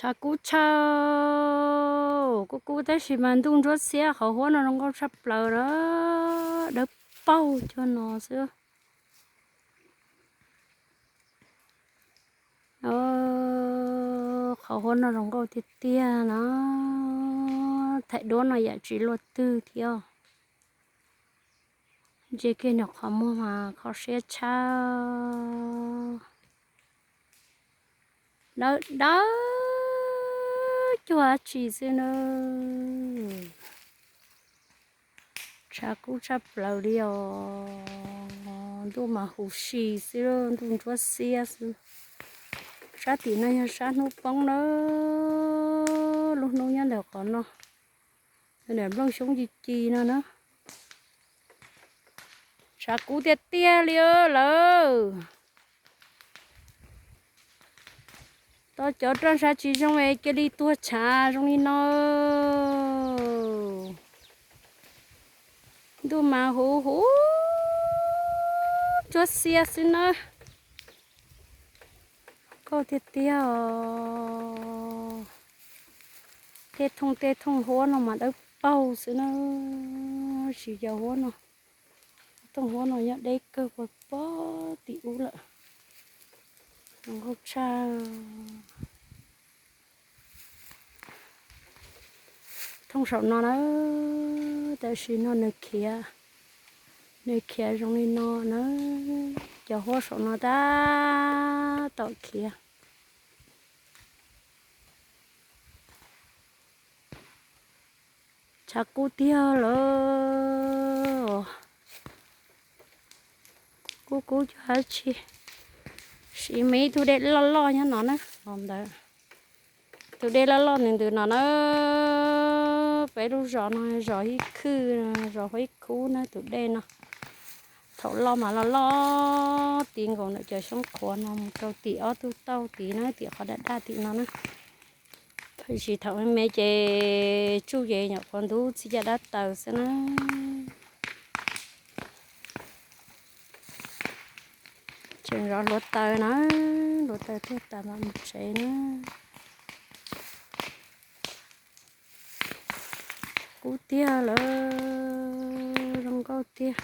Kub tshaj, kub kub tab sis mas ntuj ntsuab xiab, qhov huab no zoo nkauj tshaj plaws na, dawb paug cuag no xwb. Qhov huab no zoo nkauj tiag tiag na, thaim duab no yam tsis luaj twg thiab. Ntsia kiag nws qhov muag mas kho siab tshaj. Dawb dawb cuag dab tsi xwb na. Tshav kub tshaj plaws li os. Ntuj mas huv si xwb, ntuj ntsuab xiab xwb. Sab tim no yog sab hnub poob na, lub hnub nyob ntawm qhov no, nplooj xyoob ci ci no na. Tshav kub tiag tiag li lawm. Tau cov roj ntshav tsis zoo es cia li tuag tshav zoo li no. Ntuj mas huv huv ntsuab xiab xwb na. Kauj tiag tiag os. Tej thooj tej thooj huab no mas dawb paug xwb na, tsis yog huab no. Thooj huab no nyob deb kawg puag pem tim ub lawm. Zoo nkauj tshaj. Thooj saum no na, tam sim no nws khiav, nws khiav zoo li no na, cov huab saum no tab tom khiav. Tshav kub tiag lawm. Kub kub cuag dab tsi. Siv me ib tug dej loj loj nyob no na, los ntawd. Tus dej loj loj ntws ntws no na, peb lub zos no zos Hib Khwj, zos Hib Khub na, tus dej no. Thaum loj mas loj loj tid nkaus ntawm cov xyoob qhuav no mus rau tim ob tug tauj tid na, tim qhov daj daj tim no na. Tab sis thaum me me ces tsuj ces nyuam qhuav ntub txhij caj dab taws xwb na. Tseem zov hluav taws na, hluav taws tuag tas mam mus tsev na. Kub tiag lawm, zoo nkauj tiag.